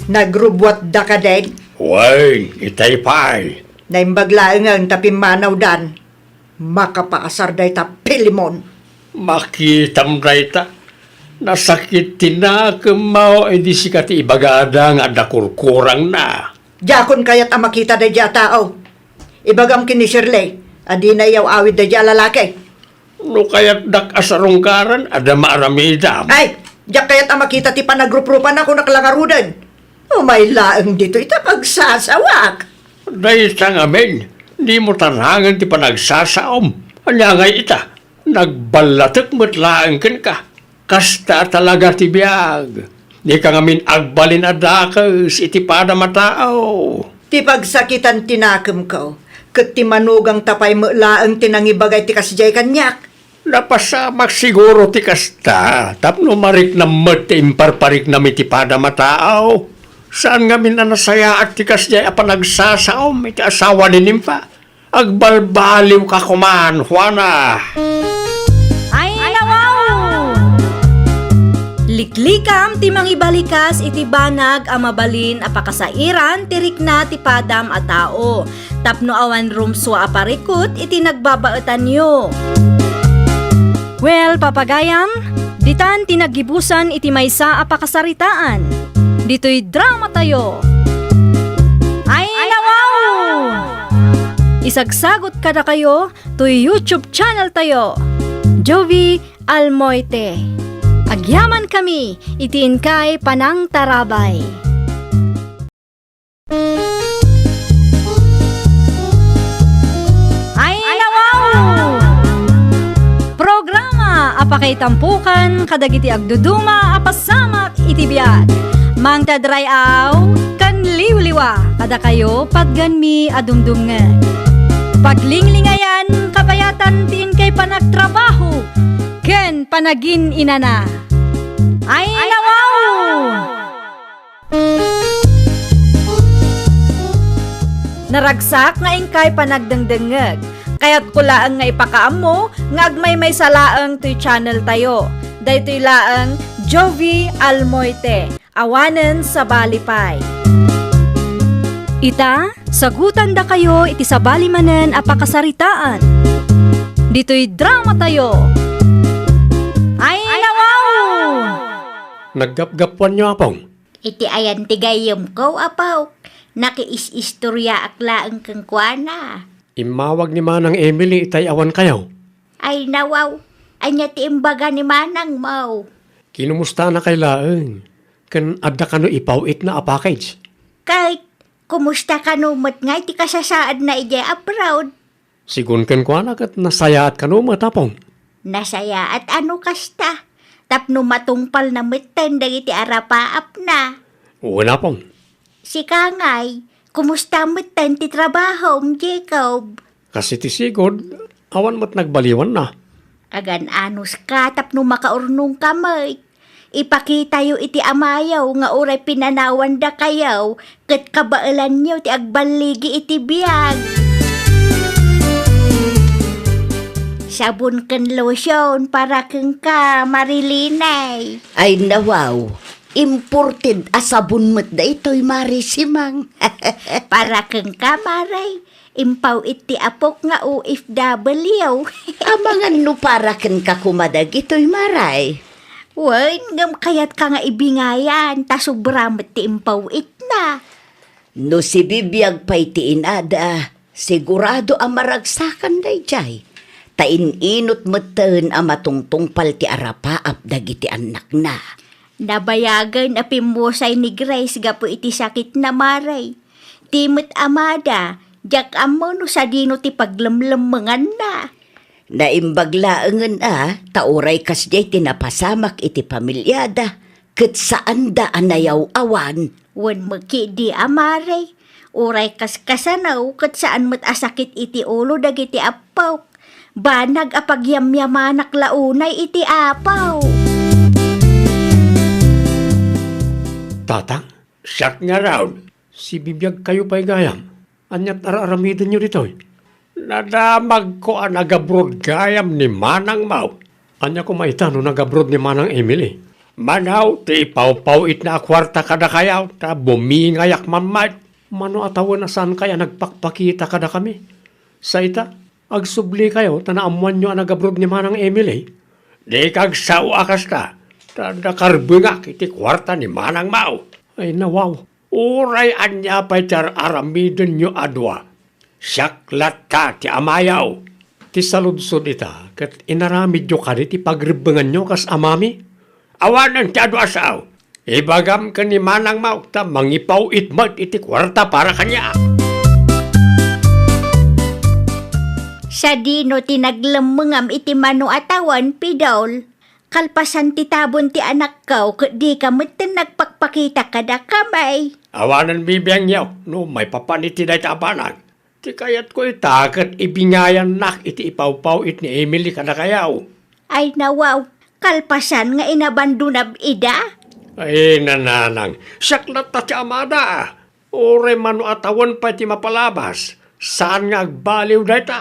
Nagrubbuatda kadin? Wen, itay pay. Naimbag laengen ta pimmanawdan. Makapaasar dayta Filemon. Makitam dayta. Nasakit ti nakemmo idi sika ti ibagada nga adda kurkurangna. Diakon kayat a makita daydiay a tao. Ibagam ken ni Shirley a dina iyaw-awid daydiay a lalaki. No kayatdak a sarungkaran, adda maaramidam. Ay, diak kayat a makita ti panagruprupana, kunak la ngaruden. Umay laeng ditoy ta pagsasawak. Dayta ngamin, dimo tanangen ti panagsasaom. Ania ngay ita? Nagballatek met laeng kenka. Kasta talaga ti biag. Dika ngamin agbalin a dakes iti padam a tao. Ti pagsakitan ti nakemko, ket ti manugangta pay met laeng ti nangibaga iti kasdiay kaniak. Napasamak siguro ti kasta, tapno mariknam met ti imparpariknam iti padam a tao. Saan ngamin a nasayaat ti kasdiay a panagsasaom iti asawa ni Nimfa. Agbalbaliwka koman, Juana. Ay, nawa! Iklikam ti mangibalikas iti banag a mabalin a pakasairan ti rikna ti padam a tao, tapno awan rumsua a parikut iti nagbabaetanyo. Well, papagayam, ditan ti naggibusan iti maysa a pakasaritaan. Ditoy dramatayo. Ay, nawaw! Isagsagot kadakayo toy YouTube channel tayo, Jovie Almoite. Agyaman kami iti inkay panangtarabay. Ay, nawaw! Programa a pakaitampukan kadagiti agduduma a pasamak iti biag. Mangtadray-aw ken liwliwa kadakayo patgenmi a dumdumngeg. Paglinglingayan kabayatan ti inkay panagtrabaho ken panagin-inana. Ay, nawaw! Naragsak nga inkay panagdengdengngeg. Kayatko laeng nga ipakaammo nga agmaymaysa laeng toy channel tayo. Daytoy laeng Jovie Almoite. Awanen sabali pay. Ita, sagutandakayo iti sabali manen a pakasaritaan. Ditoy dramatayo. Ay, nawaw! Naggapgapuanyo, Apong? Iti ayan ti gayyemko, Apok. Nakiis-istoriaak laeng kenkuana. Immawag ni Manang Emily itay awan kayo. Ay, nawaw. Ania ti imbaga ni Manang mo? Kinumustanakay laeng? Ken adda kano ipaw-itna a package? Kay, kumusta kano met ngay ti kasasaadna idiay abroad? Sigun kenkuana ket nasayaat kano met, Apong. Nasayaat a no kasta, tapno matungpalna metten dagiti arapaapna. Wen, Apong. Sika ngay, kumusta metten ti trabahom, Jacob? Kas iti sigud, awan met nagbaliwanna. Agan-anuska tapno makaurnongka met. Ipakitayo iti amayo nga uray pinanawandakayo ket kabaelanyo ti agballigi iti biag. Sabon ken lotion para kenka, Marilinay. Ay, nawaw. Imported a sabon met daytoy, Mare Simang. Para kenka, Mare. Impaw-it ti apok nga O F W. Amangan no para kenka koma dagitoy, Mare. Wen, ngem kayatka nga ibingayan, ta sobra met ti impaw-itna. No sibibiag pay ti inada, sigurado a maragsakan daydiay, ta in-inot metten a matungtungpal ti arapaap dagiti annakna. Nabayagen a pimmusay ni Grace gapu iti sakitna, Mare. Ti met amada, diak ammo no sadino ti paglemlemmenganna. Naimbag laengen a, ta uray kasdiay ti napasamak iti pamiliada, ket saanda a nayaw-awan. Wen met ketdi a, Mare, uray kaskasano, ket saan met a sakit iti ulo dagiti appok. Banag a pagyamyamanak la unay iti Apo. Tatang? Siak ngarud. Sibibiagkayo pay gayam. Ania't ar-aramidenyo ditoy? Nadamagko a nagabrod gayam ni Manang Mau. Ania koma ita no nagabrod ni Manang Emily? Mano ti ipawpaw-itna a kuarta kadakayo, ta bumingayak man met. Mano a tawen a saankayo a nagpakpakita kadakami? Sa ita, agsublikayo ta naammoanyo a nagabrod ni Manang Emily? Dika agsao a kasta, ta nakarbengak iti kuarta ni Manang Mau. Ay, nawaw. Uray ania pay ti ar-aramidenyo a dua, siak latta ti amayo. Ti saludsod ita, ket inaramidyo kadi ti pagrebbenganyo kas amami? Awanen ti adu a sao. Ibagam ken ni Manang Mau ta mangipaw-it met iti kuarta para kaniak. Sadino ti naglemmengam iti mano a tawen, Pidol? Kalpasan ti tabon ti anakko, ket dika metten nagpakpakita kadakami. Awanen bibiangyo no maipapan iti dayta a banag. Ti kayatko ita ket ibingayannak iti ipawpaw-it ni Emily kadakayo. Ay, nawaw, kalpasan nga inabandonam ida? Ay, nanang, siak latta ti amada. Uray mano a tawen pay ti mapalabas, saan nga agbaliw dayta.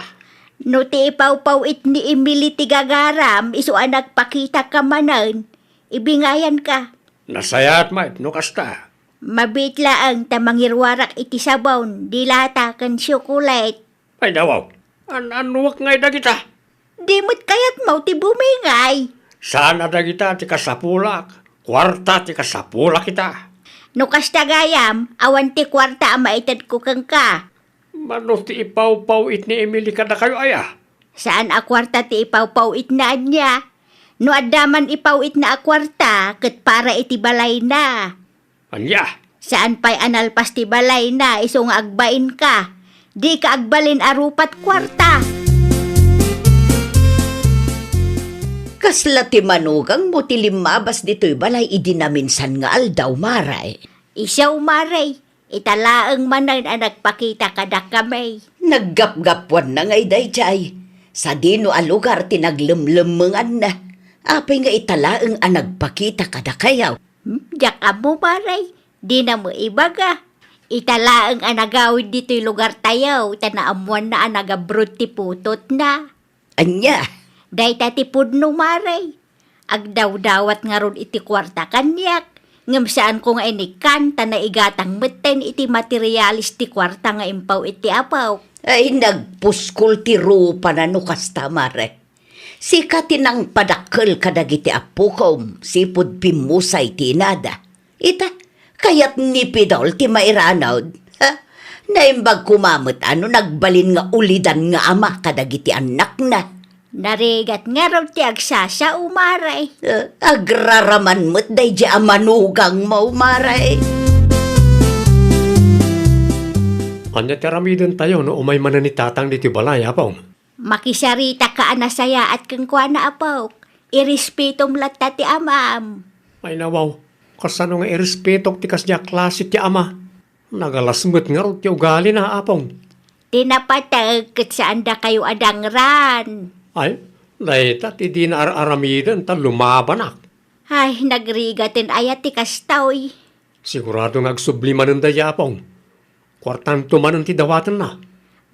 No ti ipawpaw-it ni Emily ti gagaram, isu a nagpakitaka manen, Ibingayanka. Nasayaat met no kasta. Mabiit laeng ta mangiruarak iti sabon, dilata ken tsokolate. Ay, nawaw. An-annuak ngay dagita? Di met kayatmo ti bumingay. Saan a dagita ti kasapulak. Kuarta ti kasapulak ita. No kasta gayam, awan ti kuarta a maitedko kenka. Mano ti ipawpaw-it ni Emily kadakayo aya? Saan a kuarta ti ipawpaw-itna ania? No adda man ipaw-itna a kuarta, ket para iti balayna. Ania? Saan pay a nalpas ti balayna, isu nga agbainka. Dika agbalin a rupat kuarta. Kasla ti manugangmo ti limmabas ditoy balay idi naminsan nga aldaw, Mare? Isu, Mare. Ita laeng manen a nagpakita kadakami. Naggapgapuanna ngay daydiay. Sadino a lugar ti naglemlemmenganna? Apay nga ita laeng a nagpakita kadakayaw? Hmm, diak ammo, Mare. Dina met ibaga. Ita laeng a nagawid ditoy lugartayo, ta naammoanna a nag-abroad ti putotna. Ania? Dayta ti pudno, Mare. Agdawdawat ngarud iti kuarta kaniak, ngem saanko nga inikkan ta naigatang metten iti materialis ti kuarta nga impaw iti apok. Ay, nagpuskol ti rupana no kasta, Mare. Sika ti nangpadakkel kadagiti appokom, sipud pimmusay ti inada. Ita, kayat ni Pidol ti mairanud. Ha? Naimbag koma met a no nagbalin nga ulidan nga ama kadagiti annakna. Narigat ngarud ti agsasao, Mare. Eh, agraraman met daydi a manugangmo, Mare. Ania ti aramidentayo no umay manen ni Tatang ditoy balay, Apong? Makisaritak a nasayaat kenkuana, Apok. Irespetom latta ti amam. Ay, nawaw, kasano nga irespetok ti kasdiay a klase ti ama? Nagalas met ngarud ti ugalina, Apong. Ti napateg ket saandakayo a dangran. Ay, dayta ti dina ar-aramiden ta lumabanak. Ay, nagrigaten aya ti kastoy. Sigurado nga agsubli manen daydi Apong. Kuartanto manen ti dawatenna.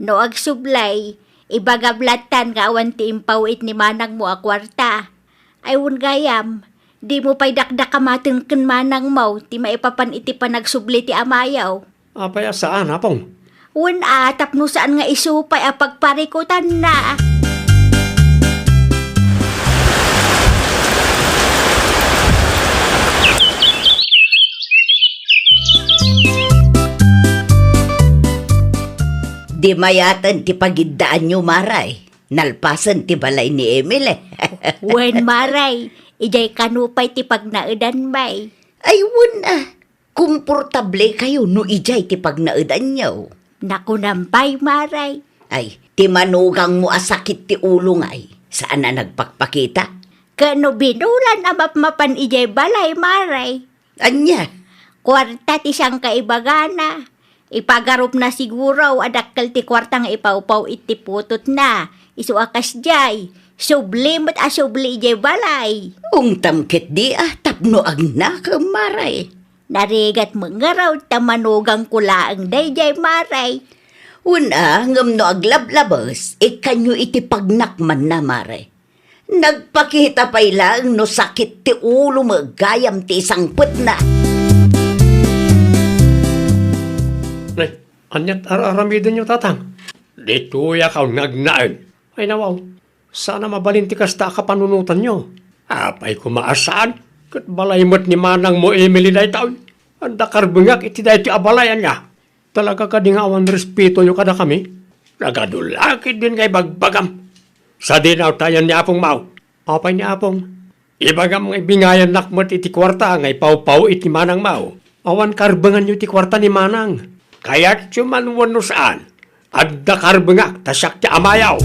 No agsublay, ibagam lattan nga awan ti impaw-it ni manangmo a kuarta. Ay, wen gayam, dimo pay dakdakamaten ken manangmo ti maipapan iti panagsubli ti amayo. Apay a saan, Apong? Wen a, tapno saan nga isu pay a pagparikutanna. Di mayaten ti pagiddaanyo, Maray. Nalpasen ti balay ni Emily. Wen, Maray, idiay kano pay ti pagnaedan, bay? Ay, wen a. Komportable kayo no idiay ti pagnaedanyo. Nakunam pay, Maray. Ay, ti manugangmo a sakit ti ulo ngay, saan a nagpakpakita? Ket no binulan a mapmapan idiay balay, Maray. Ania? Kuarta ti sangka ibagana. Ipagarupna siguro a dakkel ti kuarta nga ipawpaw iti putotna. Isu a kasdiay, subli met a subli idiay balay. Ungtam ketdi a tapno agnakem, Maray. Narigat met ngarud ta manugangko laeng daydiay, Maray. Wen a, ngem no aglablabes, ikkanyo iti pagnakmanna, Maray. Nagpakita pay laeng no sakit ti ulo met gayam ti isangpetna. Nay, aniat ar-aramidenyo, Tatang? Ditoyak nga agnaed. Ay, nawaw. Saan a mabalin ti kasta a kapanunotanyo. Apay koma a saan? Ket balay met ni manangmo Emily daytoy. Adda karbengak iti daytoy a balay, ania? Talaga kadi nga awan respetoyo kadakami? Nagadu la ketdin nga ibagbagam. Sadino tayen ni Apong Mao? Apay ni Apong? Ibagam nga ibingayannak met iti kuarta nga ipawpaw iti manang Mao. Awan karbenganyo ti kuarta ni manang. Kayatyo man wenno saan, adda karbengak ta siak ti amayo.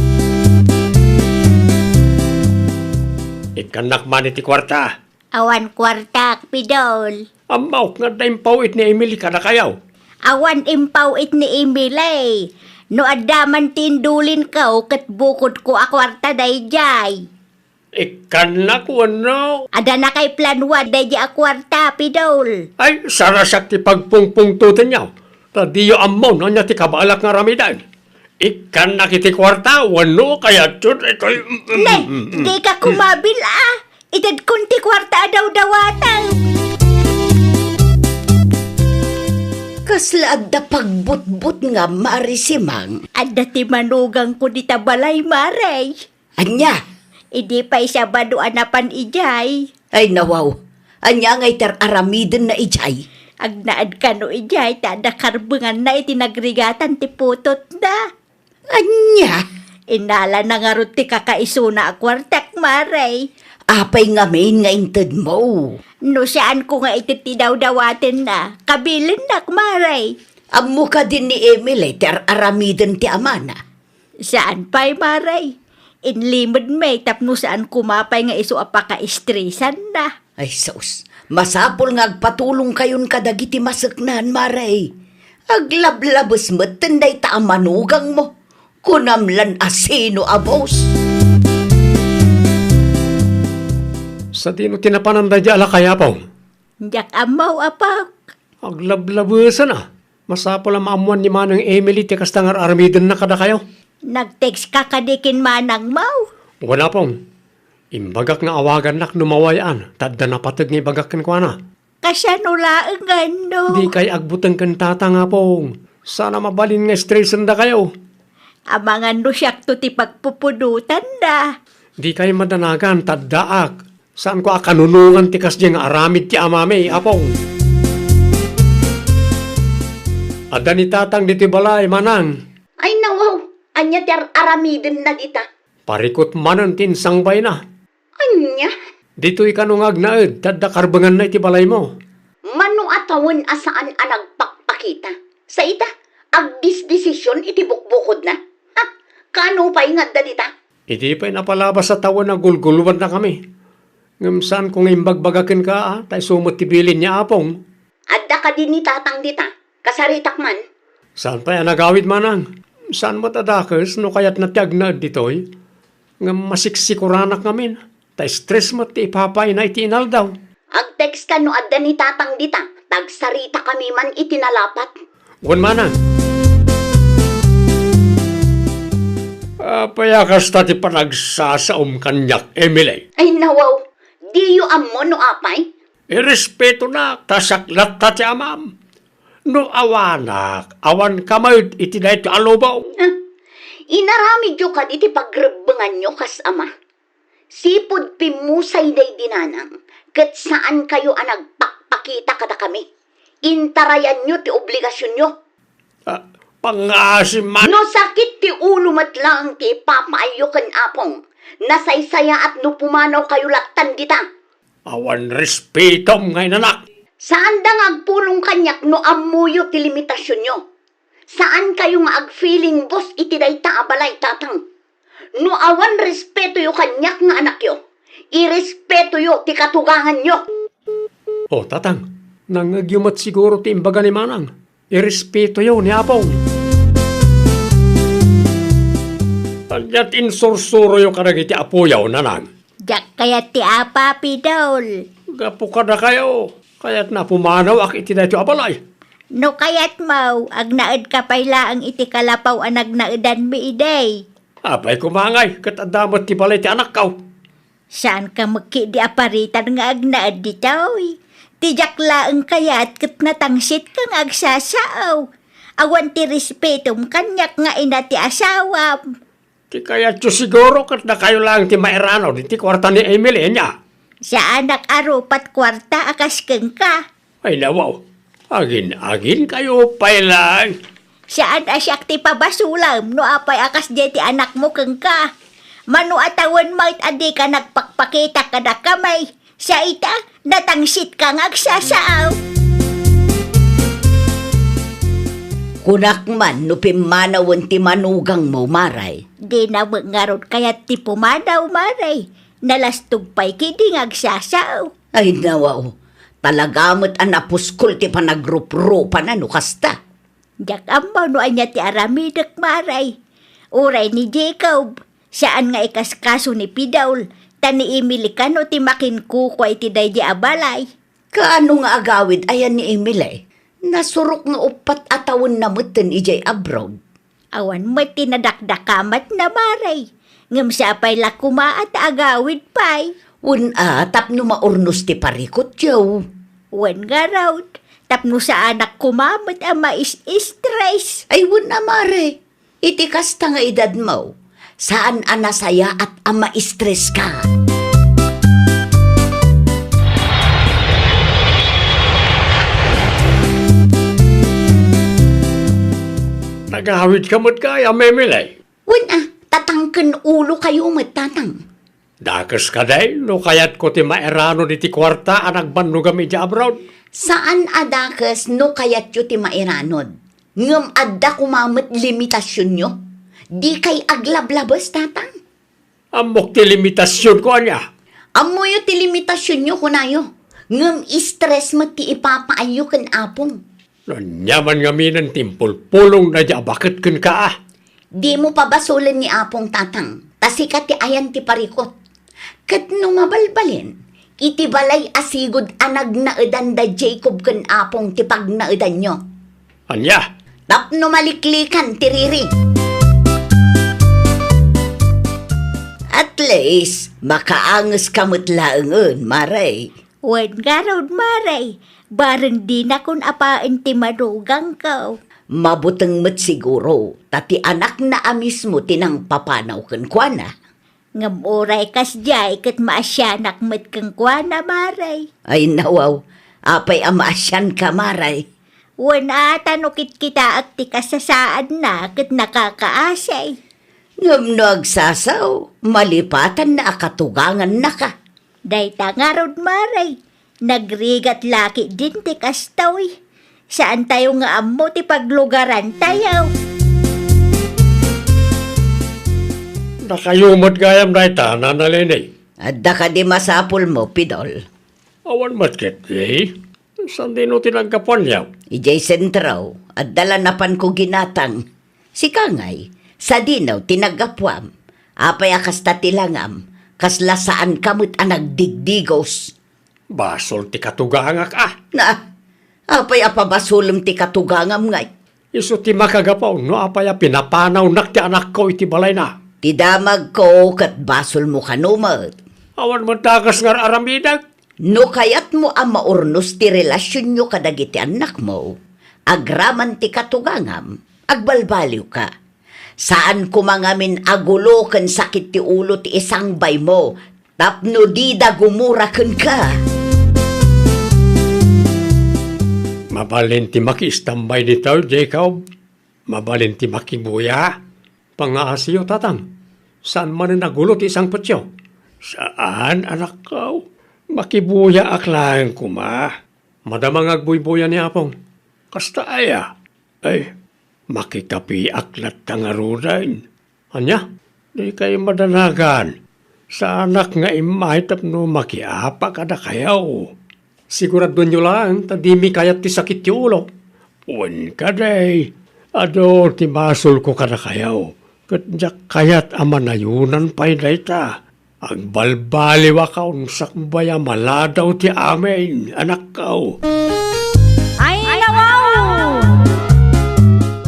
Ikkannak man iti kuarta. Awan kuartak, Pidol. Ammok nga adda impaw-it ni Emily kadakayo. Awan impaw-it ni Emily. No adda man ti indulinko, ket bukodko a kuarta daydiay. Ikkannak wenno? Adda nakaiplanoan daydiay a kuarta, Pidol. Ay, sarasak ti pagpungpungtotenyo. Ta diyo ammo no ania ti kabaelak nga aramiden. Ikkannak iti kuarta wenno kayatyo daytoy. Ne, dika kumabil, a. Itedkon ti kuarta a dawdawatem. Kasla adda pagbutbutngam, Mare Simang? Adda ti manugangko dita balay, Mare. Ania? Idi pay sabado a napan idiay. Ay, nawaw. Ania ngay ti ar-aramidenna idiay? Agnaed kano idiay ta adda karbenganna iti nagrigatan ti putotna. Ania? Innalana ngarud ti kakaisuna a kuartak, Mare. Apay ngamin nga intedmo? No saanko nga ited ti dawdawatenna, kabilennak, Mare. Ammo kadi ni Emily ti ar-aramiden ti amana? Saan pay, Mare. Inlimedmi tapno saan koma pay nga isu a pakaestresanna. Ay, sus. Masapul nga agpatulongkayon kadagiti maseknan, Mare. Aglablabes metten dayta a manugangmo. Kunam lan a sino a boss. Sadino ti napanan daydi a lakay, Apong? Diak ammo, Apok. Aglablabesen a. Masapul a maammoan ni Manang Emily ti kasta nga ar-aramidenna kadakayo. Nag-text ka kadi ken manangmo? Wen, Apong. Imbagak nga awagannak no mawayan, ta adda napateg nga ibagak kenkuana. Kasano laeng ngano? Dikay agbuteng ken tatang, Apong. Saan a mabalin nga estresen dakayo. Amangan no siakto ti pagpupudotanda. Dikay madanagan, ta addaak. Saanko a kanunongan ti kasdiay nga aramid ti amami, Apong. Adda ni tatang ditoy balay, manang. Ay, nawaw, ania ti ar-aramidenna dita? Parikut manen ti insangbayna. Ania? Ditoy kano nga agnaed, ta adda karbenganna iti balaymo. Mano a tawen a saan a nagpakpakita? Sa ita, agdisdesision iti bukbukodna? Ha? Kano pay nga adda dita? Idi pay napalabas a tawen a gulgulwannakami. Ngem saanko nga imbagbaga kenka, a, ta isu met ti bilin ni Apong. Adda kadi ni tatang dita? Kasaritak man. Saan pay a nagawid, manang? Saan met a dakes no kayatna ti agnaed ditoy? Ngem masiksikoranak ngamin, ta stress met ti ipapayna iti inaldaw. Agtext ka no adda ni tatang dita, ta agsaritakami man iti nalapat. Wen, manang. Apay a kasta ti panagsasaom kaniak, Emily? Ay, nawaw, diyo ammo no apay? Irespetonak, ta siak latta ti amam. No awanak, awanka met iti daytoy a lubong. Ah, inaramidyo kadi ti pagrebbenganyo kas ama. Sipud pimmusay daydi nanang, ket saankayo a nagpakpakita kadakami. Intarayanyo ti obligasionyo. Ah, pangngaasim man. No sakit ti ulo met laeng ti ipapaayyo ken Apong, nasaysayaat no pumanawkayo lattan dita. Awan respetom nga inanak. Saanda nga agpulong kaniak no ammoyo ti limitasionyo. Saankayo nga agfeeling boss iti dayta a balay, tatang. No awan respetoyo kaniak nga anakyo, irespetoyo ti katuganganyo. O, tatang, nangngegyo met siguro ti imbaga ni manang. Irespetoyo ni Apong. Ania ti insursuroyo kadagiti apoyo, nanang? Diak kayat ti apa, Pidol. Gapu kadakayo, kayatna a pumanawak iti daytoy a balay. No kayatmo, agnaedka pay laeng iti kalapaw a nagnaedanmi idi. Apay koma ngay, ket adda met ti balay ti anakko. Saanka met ketdi a paritan nga agnaed ditoy. Ti diak laeng kayat ket natangsitka nga agsasao. Awan ti respetom kaniak nga ina ti asawam. Ti kayatyo siguro ket dakayo laeng ti mairano diti kuarta ni Emily, ania? Saanak a rupat kuarta a kas kenka. Ay, nawaw. Agin-aginkayo pay laeng. Saan a siak ti pabasolem no apay a kasdiay ti anakmo kenka. Mano a tawen met a dika nagpakpakita kadakami. Sa ita, natangsitka nga agsasao. Kunak man no pimmanawen ti manugangmo, Mare. Dina met ngarud kayat ti pumanaw, Mare. Nalastog pay ketdi nga agsasao. Ay, nawaw. Talaga met a napuskol ti panagruprupana no kasta. Diak ammo no ania ti aramidek, Mare. Uray ni Jacob, saan nga ikaskaso ni Pidol, ta ni Emily kano ti makinkukua iti daydi a balay. Kaano nga agawid aya ni Emily? Nasurok nga uppat a tawenna metten idiay abroad. Awan met ti nadakdakamatna, Mare. Ngem sapay la koma a ta agawid pay. Wen a, tapno maurnos ti parikutyo. Wen ngarud, tapno saanak koma met a mais-stress. Ay, wen a, mare. Iti kasta nga edadmo, saan a nasayaat a ma-stress ka. Nagawid ka met kaya, Memilay? Wen a, tatangken ulo kayo met, tatang. Dakes kadi no kayatko ti mairanod iti kuarta a nagbannogam idiay abroad? Saan a dakes no kayatyo ti mairanod. Ngem adda koma met limitasionyo. Dikay aglablabes, tatang. Ammok ti limitasionko, ania? Ammoyo ti limitasionyo, kunayo. Ngem stress met ti ipapaayyo ken Apong. Ania man ngamin ti impulpulongna idiay abaket kenka, a? Dimo pabasolen ni Apong, tatang, ta sika ti ayan ti parikut. Ket no mabalbalin, iti balay a sigud a nagnaedan da Jacob ken Apong ti pagnaedanyo. Ania? Tapno maliklikan ti riri. At least, makaangeska met laengen, mare. Wen ngarud, mare, bareng dinakon apaen ti madugangko. Mabuteng met siguro, ta ti anakna a mismo ti nangpapanaw kenkuana. Ngem uray kasdiay ket maasianak met kenkuana, mare. Ay, nawaw, apay a maasianka, mare? Wen a, ta no kitkitaek ti kasasaadna ket nakakaasay. Ngem no agsasaw, malipatanna a katugangannaka. Dayta ngarud, mare, nagrigat la ketdin ti kastoy. Saantayo nga ammo ti paglugarantayo. Dakayo met gayam dayta, Nana Leni. Adda kadi masapulmo, Pidol? Awan met ketdi. Saan dino ti naggapuanyo? Idiay sentro, adda la napanko ginatang. Sika ngay, sadino ti naggapuam? Apay a kasta ti langam? Kasla saanka met a nagdigdigos. Basol ti katugangak, a. Na, apay a pabasolem ti katugangam ngay? Isu ti makagapu no apay a pinapanawnak ti anakko iti balayna. Ti damagko ket basolmo kano met. Awan met dakes nga ar-aramidek. No kayatmo a maurnos ti relasionyo kadagiti annakmo, agraman ti katugangam, agbalbaliwka. Saan koma ngamin a gulo ken sakit ti ulo ti isangbaymo tapno dida gumura kenka. Mabalin ti makiistambay ditoy, Jacob. Mabalin ti makibuya. Pangngaasiyo, tatang. Saan manen a gulo ti isangpetyo? Saan, anakko. Makibuyaak laeng koma. Madama nga agbuybuya ni Apong. Kasta aya? Ay, makikapiak latta ngaruden. Ania? Dikay madanagan. Saanak nga immay tapno makiapa kadakayo. Siguraduenyo laeng ta dimi kayat ti sakit ti ulo. Wen kadi, adu ti basolko kadakayo, ket diak kayat a manayonan pay dayta. Agbalbaliwaka, unsakbay a maladaw ti amin, anakko. Ay, nawaw!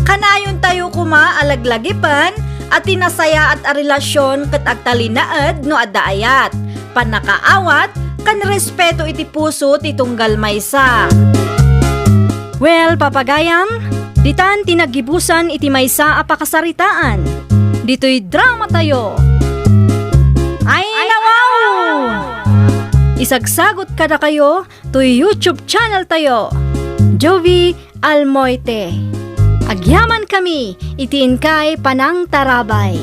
Kanayontayo koma a laglagipen a ti nasayaat a relasion ket agtalinaed no adda ayat, pannakaawat, ken respeto iti puso ti tunggal maysa. Well, papagayam, ditan ti naggibusan iti maysa a pakasaritaan. Ditoy dramatayo. Ay, nawaw! Isagsagot kadakayo toy YouTube channel tayo, Jovi Almoite. Agyamankami iti inkay panangtarabay.